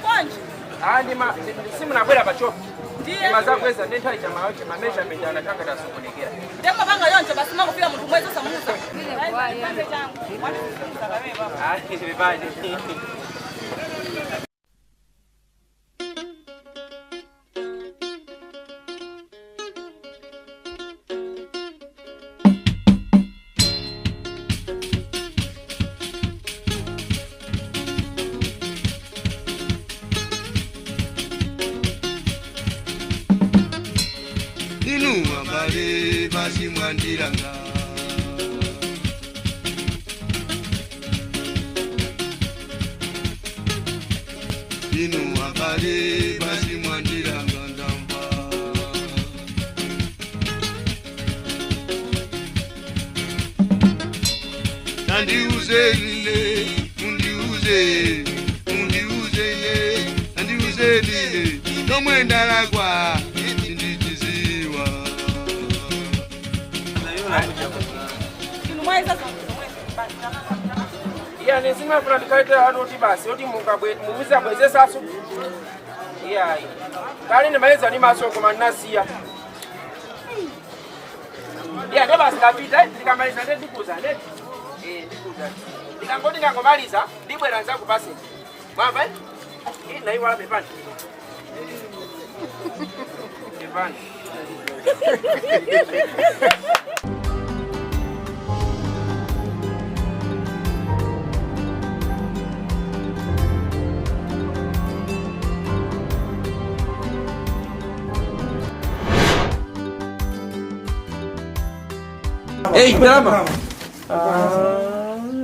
Bwanji. Ah, ndima simunabwera pa shop. Ndiye. Ndimazakweza ndi nthawi chama ma measurement anatanga tasokonekera. Ndema panga yonje basi makufika munthu mwezi osamuza. Ah, pepani. Inu abale basimwandiranga. Inu abale basimwandiranga ndamba. Nandiuze ine, mundiuze, mundiuze ine, nandiuze ine, tomwe ndalakwa sindichiziwa. Inu mwezi Iya, nesimafuna ndikaitira atu kuti basi kuti muzabwezesaso. Iyayi. Kale ndimayeza ndi maso koma ndinasiya. Iya, ndo basi ndapita, ndikamaliza nde ndikuza nde. Eh, ndikuza. Ndikangoti ndangomaliza, ndibwera nzakupase. Mwamva eh? Ii naiwala pepani. Pepani. Ei, drama.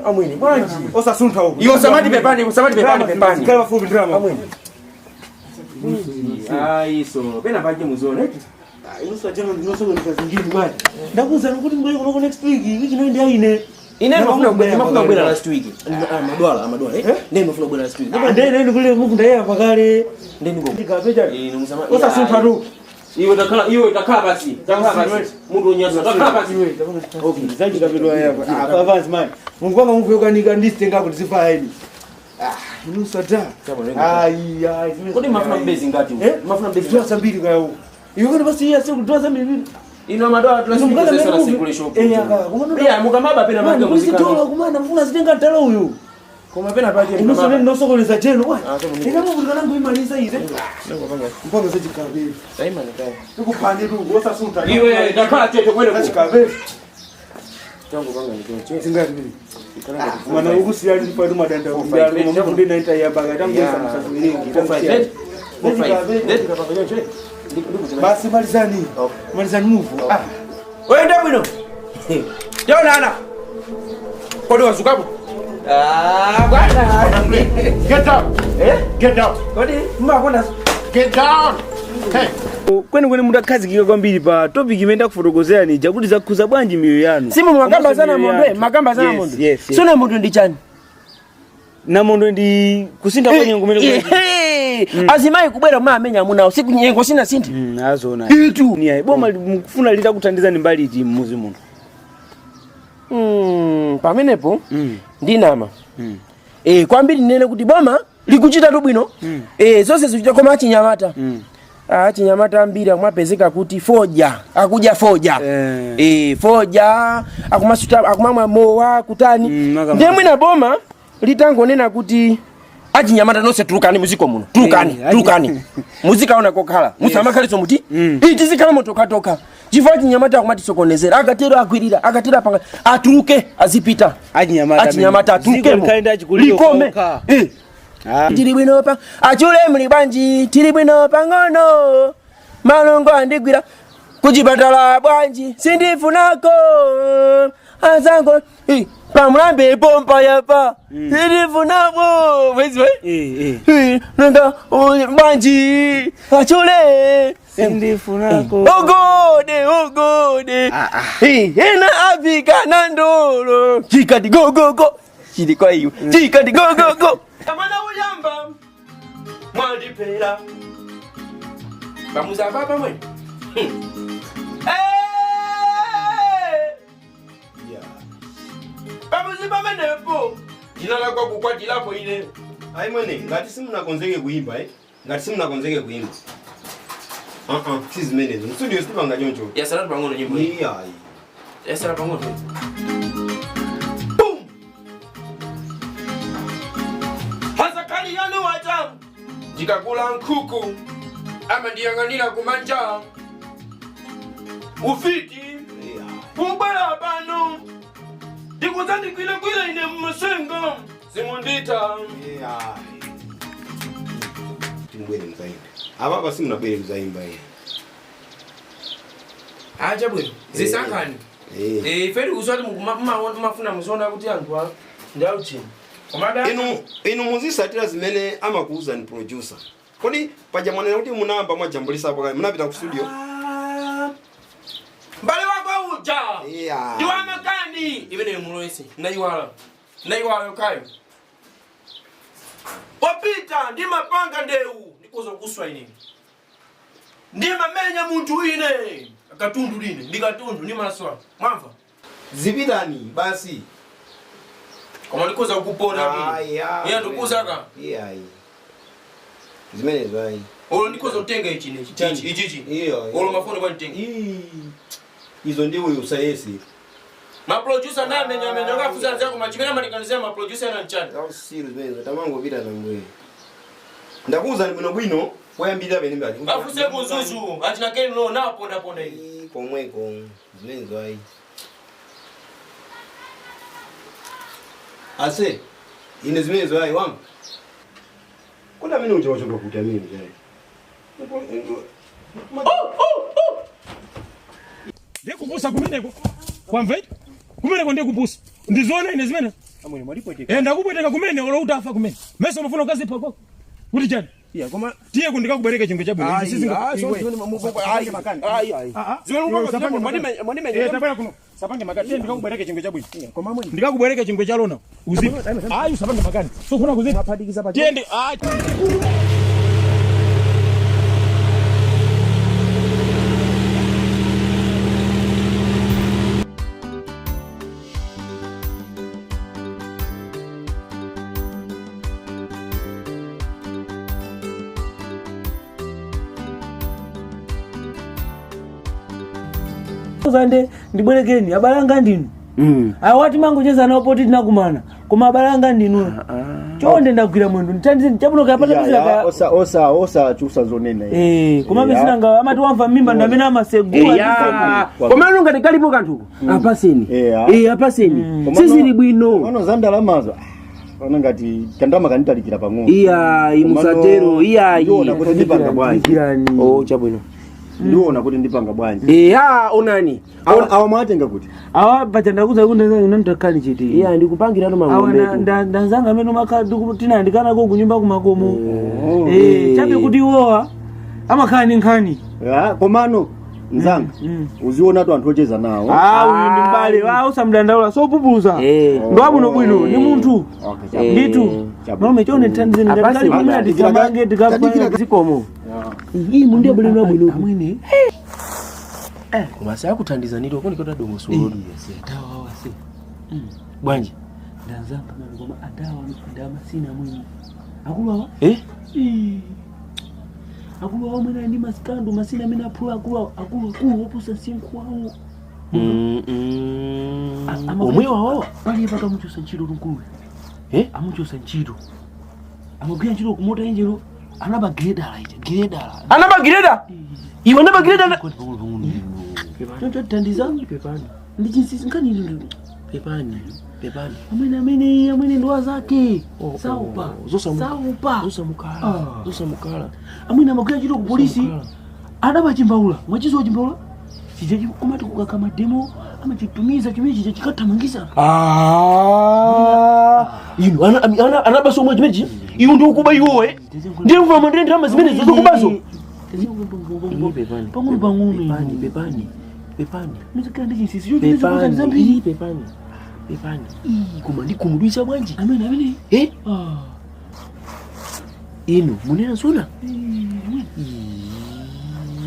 Amwene, bwanji. Osasuntha uku. Iwe usamati pepani, usamati pepani, pepani. Khala pafupi drama. Ayi, so pena pake muziona eti. Inosokoneza zingine bwana. Ndakuwuzani kuti mbwere kunoko next week, wiki ino ndi aine. Ine ndimafuna kubwera last week. Amadwala, amadwala, eh? Ndiye ndimafuna kubwera last week. Ndene ndikule muku ndayamba kale. Ndiye ndiko. Ndikapecha. Inu musama. Osasuntha tu. Iwe takhala, iwe takhala pasi. Takhala pasi. Munthu unyasa. Takhala pasi. Okay, zachikapetwa yapa. Ah, pavasi man. Mungu wanga mukuyokanika ndisitenga kuti zifa aini. Ah, inosata. Ai, ai. Kodi mafuna mbezi ngati? Eh? Mafuna mbezi. Dola zambiri kaya uku. Iwe kodi basi iya siku dola zambiri. Ino madwala tula siku Mukala zesana mene sikule shop. Eh, aka. Kumano. Iya, mukamaba pena Mani, maka muzika. kuzitola kumana mfuna zitenga mtala uyu. Koma pena pake. Inosole ndinosokoleza cheno bwana. Ah, so Ndikamuvutika nangu imaliza ize. Mpaka zachikabe. Taimani kai. Ndikuphani tu osasuntha. Iwe takhala chete kwene. Zachikabe. Tangu panga ndicho. Zingati mimi. Mana ukusiyani ndipatu madanda ndalo mamundi naita yabaka tangoisa musaziwerengi. Basi malizani. Malizani move. Ah. Oyenda bwino. Tionana. Kodi wazukapo? Ah, bwana. Get down. Eh? Get down. Kodi mmakonda. Get down. Hey. Kwenikweni mutakhazikika kwambiri pa topic imene ndakufotokozerani ija kuti zakhuza bwanji miyoyo yanu. Simu makamba sana Komanso miyoyo mondo, yathu. makamba sana Yes, mondo. yes, yes. Sona mondo ndi chani? Namondo ndi kusintha kwa nyengo kumene Ehe. Azimayi kubwera mwa amenya amuna usiku nyengo sina sintha. Azona. Itu. Ni ayi boma mukufuna litakuthandizani mbali iti mmuzi muno. Pamenepo ndinama. Eh, kwambiri nene kuti boma likuchita tu bwino. Eh, zonse zikuchita koma achinyamata. Ah, achinyamata ambiri akumapezeka kuti foja, akudya foja. Eh. Eh, foja, akumasuta, akumamwa mowa, kutani. Makama. Ndiye mwina boma litangonena kuti achinyamata nonse tulukani muziko muno. Tulukani, Eh, tulukani. Muzikaona kokhala. Musamakhaliso muti. Ii tizikhala motokatoka. Chifukwa achinyamata akumatisokonezera. Akatero agwirira, akatero apanga, atuluke azipita. Achinyamata Achinyamata amene. atuluke. Dziko likhale ndi achikulire Likome. okha. Eh. Tili bwino pa achule muli bwanji tili bwino pang'ono malungo andigwira kuchipatala bwanji sindifunako azango pamulambe pompa yapa sindifunako mweziwe Eh, eh. nanga bwanji achule Sindifunako. ogode ogode ena afika na ndolo chikati gogogo chili kwa iwe chikati gogogo amana uyamba mwandipera bamuza baba mwe. Bamuzi pamenepo Ndinalakwa kukwatilapo ine. Ayi mwene, ngati simunakonzeke kuimba, eh? Ngati simunakonzeke kuimba. Si zimenezo. Mstudio sitipanga choncho. Yasalatu pang'ono nyimbo iyi. Iyayi. Yasala pang'ono. Boom! Hazakaliyani waja ndikakula nkhuku amandiyang'anira kumanja ufiti kubwera pano ndikudzandigwiragwira ine mmasenga zimundita. Iyayi. Timbwere mzaimba. Apa simunabwere mzaimba iye. Acha bwino zisankhani. Eh. Ife tikusati mumafuna muziona kuti anthu ndi auchini komada. Inu muzisatira zimene amakuuzani producer. Kodi paja mwanena kuti munayamba mwajambulisapo kale munapita ku studio? Mbale wako uja Iya. ndi wamakani imeneyo mulowese ndayiwala ndayiwala yokayo popita ndimapanga ndewu ndikuza kuswa ine ndimamenya munthu ine katundu line ndi katundu ndimaswa mwamva. Zipitani basi. Koma ndikuza kukuponda. Aya. Iye ndikuzaka. Iyayi. Zimenezo ayi. Olo ndikuza kutenga ichi nechi Chani? ichichi. Iyo. Olo mafoni kwa nditenga. Ii. Izo ndiwe usayesi. Maproducer namenyamenya akafuza anzako machimene amatikanizira maproducer ena mchana. Ausiru zimenezo tamangopita na mbwe. Ndakuwuzani bwino bwino poyambirira pene mbali. Afuse kuzuzu achina keno napondaponda ili. Ii, komweko zimenezo ayi. Ase ine zimenezo ayi wangu. Kodi amene uja wachoka kuti amene uja ayi. Ndikupusa kumeneko kwamva iti kumeneko ndikupusa ndizoona ine zimene. Amwene mwalipweteka. Eh, ndakupweteka kumene olo utafa kumene mese umafuna ukazipha kwako kuti chani? Iya koma tiye kundikakubwereke chingwe chabwino. Ayi, Izi sizinga- ah, so Iwe. zimene ayi, ayi, ayi. Ah, ah. Zimene Iwe, mupanga usapange zimene makani. mwandimenya. Eh, tabwera kuno sapange makani tiye ndikakubwereke chingwe chabwino. Koma amwene. Ndikakubwereke chingwe chalona uzipe. Ayi usapange makani sufuna kuzipa. Mwaphatikiza pa tiye ndi ah. Zande ndibwerekeni abale anga ndinu awati mangocheza nawo poti tinakumana koma abale anga ndinu chonde ndagwira mwendo ndithandizeni chabuno kapata Ya, ya, mizaka osa osa osa chusa zonena izi. eh koma Ya. misinanga amati wamva mimba ndi amene amasegula. Eya, komano ngati kalipo kanthuko apaseni. Eya. Eh, apaseni. Komano- Sizili bwino. Komano za ndalamazo ah, ona ngati kandalama kanitalikira pang'ono. Iyayi Komano musatero iyayi. Ndiona kuti ndipanga bwanji. Oh, chabwino. Ndiona kuti ndipanga bwanji. Eya, onani. Awa mwatenga kuti. Awa pacha ndakuza kuti ndakani chiti. Iya, ndikupangiratu Awa mang'ombetu. ndanzanga amene umakhala tinayandikanako kunyumba kumakomo. Eh, chabe kuti iwowa amakhala ndi nkhani. Ya, komano mzanga uziona tu anthu ocheza nawo. Ah, uyu ndi mbale ah usamdandaula sopupuza. Eh. Ndo abwino bwino ni munthu. Okay, chabwino. Nditu. Chabwino. Malume chonde thandizeni Apasi- ndakali kumene tisamange tikapanga. Zikomo. Iyi mundiye bwino bwino. Amwene. Koma sakuthandizaniro koni kota dongosolo. Atawa wase. Bwanji. Ndanzanga mani koma atawa ndamasina amwene. Akulu awa. Eh? Ii. Akulu awa mwene ndi masikando masina amene aphula akulu awa akulu akulu oposa msinkhu wawo. Omwe wawo. Paliye paka amuchosa ntchito tunkuluwe. Eh? Amuchosa ntchito. Amagwira ntchito kumota injero anaba giredala ija giredala. Anabagireda. Iwe anabagireda. Choncho tithandiza Pepani. ndi chinsinsi nkhani ili ndi Pepani. Pepani. amwene amene amwene ndi wazake. Oh, Saupa. oh, zosamuka. Saupa. Zosamukala. Ah. Zosamukala. Amwene amagwira ntchito ku polisi adaba chimbaula mwachizo chimbaula chija kumati kukaka mademo amachitumiza chimene chija chikathamangisa. Ah. Inu ana ana anabaso omwe chimenechi. Iwe ndi ukuba iwowe. Ndiye mvula mwendere ndalama zimene zokubazo. Pepani. Pang'ono pang'ono. Pepani, pepani. Pepani. Muzikhala ndi chinsinsi Pepani. zambiri. Ii, Pepani. Pepani. Ii, koma ndikhumudwitsa bwanji. Amene amene Eh? Ah. Inu munena zona.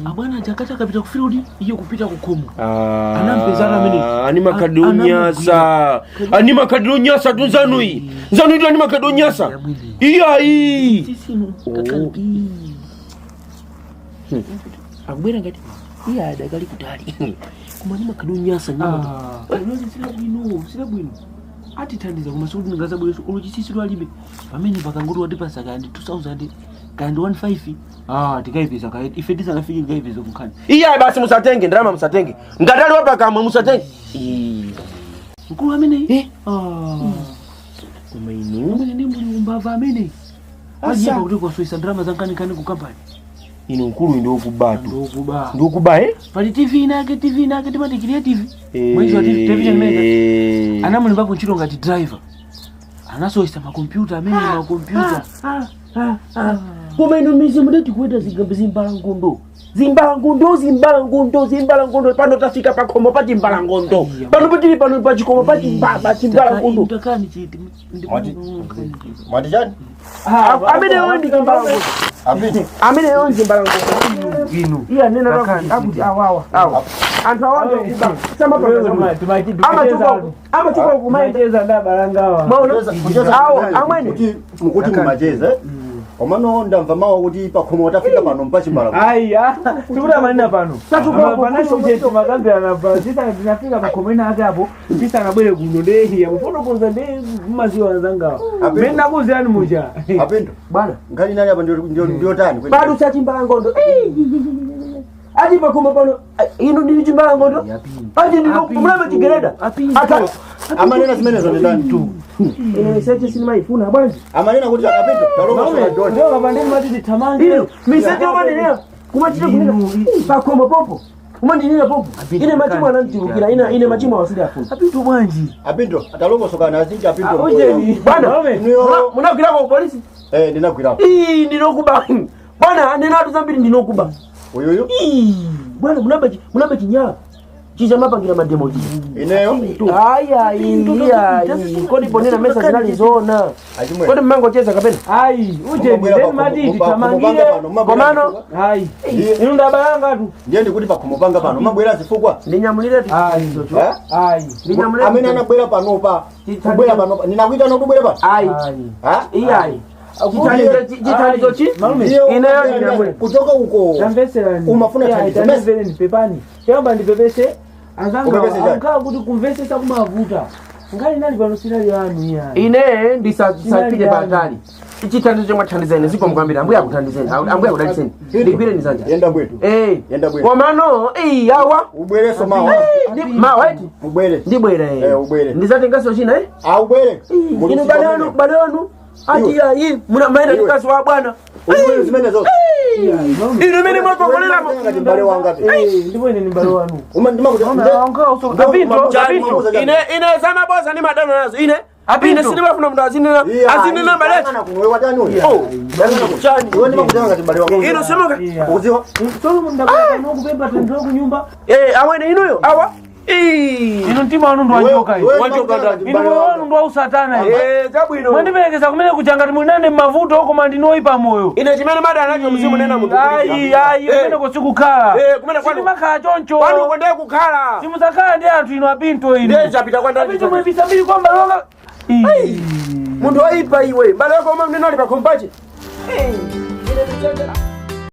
Abwana aja akati akapita ku field, iye kupita ku khomo. Anampeza amene. Ani makadi onyasa, ani makadi onyasa tu nzanuyi, nzanuyi tu ani makadi onyasa iyayi. Sisinu kakali. Akubwera ngati iye adakali kutali, koma ani makadi onyasa nyama. Sila bwino, sila bwino. Atithandiza koma sikuti ndingazabwereso olo chisisi lwalibe pamene pakangoti watipasa kandi 2000 kandi 15, ah, tikayipeza kaye ife tisanafike tikayipeza kunkhani. Iyayi, basi musatenge ndalama, musatenge ngati ali wapakamwa, musatenge. Mkulu ameneyi. Eh? Ah. Koma inu Amene ndi muli umbava amene ajiyepa kuti kwaswesa ndalama za nkhaninkhani ku kampani. Inu mkulu ndokubatu. Ndokuba. Ndokuba, eh? Pali TV inake, TV inake timati creative mwezi wa television maker, anamulembapo ntchito ngati driver, anasowesa makompyuta amene, makompyuta. Koma inu mizi mudati kuweta zimbalangondo, zimbalangondo, zimbalangondo, zimbalangondo. Pano tafika pakhomo pa chimbalangondo pano, patili pano pachikomo pa chimbalangondo. Takani chiti. Mwati chani? Ameneyo ndi chimbalangondo. Apiti. Ameneyo ndi chimbalangondo. Inu. Iye anena akuti awawa awa anthu awa ndokuba, samapanga, amachuka, amachuka kumaenda. Macheza ndabalangawa. Maona awo amwene. Mukuti mumacheza, eh? Komano ndamva mawa kuti pakhomo tafika pano mpachimbala. Aiya, tikuti manena pano panachete makambirana pa tinafika pakhomo ena ake apo tisanabwere kuno ndehiya kufotokoza nde maziwa anzangawa mene nakuziyani muja. Apindo. Bwana. Nkhani nani apa ndiyo tani? Pano cha chimbalangondo ati pakhomo pano inu ndili chimbalangondo ati ndinokumulamba chigereda. Amanena zimenezo ndi ndani? Ine miseche sinimayifuna bwanji. Amanena kuti akapito talongosola doni. Ndio kapandeni mati tithamange. Inu miseche yomanenera kumachita kunena pakhomo popo kumandinena popo, ine machimo anandichulukira, ine machimo awasili afuna. Apinto bwanji. Apindo atalongosokana azinji apindo. Ujeni. Bwana. Inuyo. Munagwirako ku polisi? Eh, ndinagwirapo. Ii, ndinokuba bwana, ndinatu zambiri ndinokuba. Uyuyu. Ii, bwana, munaba chinyala chichamapangira mademo chija. Ineyo. Ayayi, kodi ponena mesa zinalizona? Achimwe. Kodi mmangocheza kapena? Ayi, ujeni ndeni mati tithamangire. Komano. Ayi, inu ndabalanga tu. Ndiye ndikuti pakhomo panga pano mabwera zifukwa. Ndinyamulire. Ayi. Eh? Ayi. Ndinyamulire. Amene anabwera panopa, kubwera panopa ninakuita nokubwera pano. Ayi. Ayi. Ha? Iyayi, chithandizo chi Malume. Ndiye Ineyo ndinyamule. Kuchoka uko. Tamveserani. Umafuna thandizo. Tamveserani pepani. Tayamba ndipepese anzanga. Upepese chani? Ankaa kuti kumvesesa kumavuta. Ngali nali pano sinali anu iya. Ine ndisapite patali, chithandizo chomwe athandizeni zikomo kwambiri, ambuye akuthandizeni, ambuye akudalitseni, ndigwireni zanja. Yenda bwetu. Eh. Yenda bwino. Komano eh awa. Ubwereso mawa. Mawa eti? Ubwere. Ndibwera. Eh, ubwere. Ndizatengaso china, eh. Ah, ubwere. Inu bale wanu, bale wanu ati ayi muna maenda Iwe. ndikazi wa bwana. Ubwere zimene zonse. Inu mene mwakongoleramo. Ngati mbale wanga pe. Eh, ndipo ine ni mbale wanu. Uma ndimakuti. Apinto, Apinto. Ine zamaboza ndi madano nazo ine. Apinto. Ine sindimafuna munthu azinena azinena mbalechi. Kuno watani uyu? Oh, chani? Iwe ndimakutanga ngati mbale wanga. Inu simuka. Ukudziwa? Tsono ndabwera pano kupempha thandizo ku nyumba. Eh, amwene inuyo awa. Ii. Inu mtima wanu ndi wanjoka inu. Iwe ndimakutanga ngati Inu mbale moyo wanga. wanu ndi wausatana inu. Eh, chabwino. Mwandiperekeza kumene kuja ngati muli nane m'mavuto koma ndinu oyipa moyo. Ine chimene madana nacho mzimu nena munthu. Ayi, ayi, Eh. kumene kusikukhala. Eh, kumene kwanu. Simakhala choncho. Kwanu konde kukhala. Simudzakhala ndi anthu inu apinto inu. Ndiye chapita kwa ndani. Apinto mwebisa mbiri kwa mbale wanga. Ii. Munthu waipa iwe. Mbale wako umwe mneno ali pa khompachi. Eh.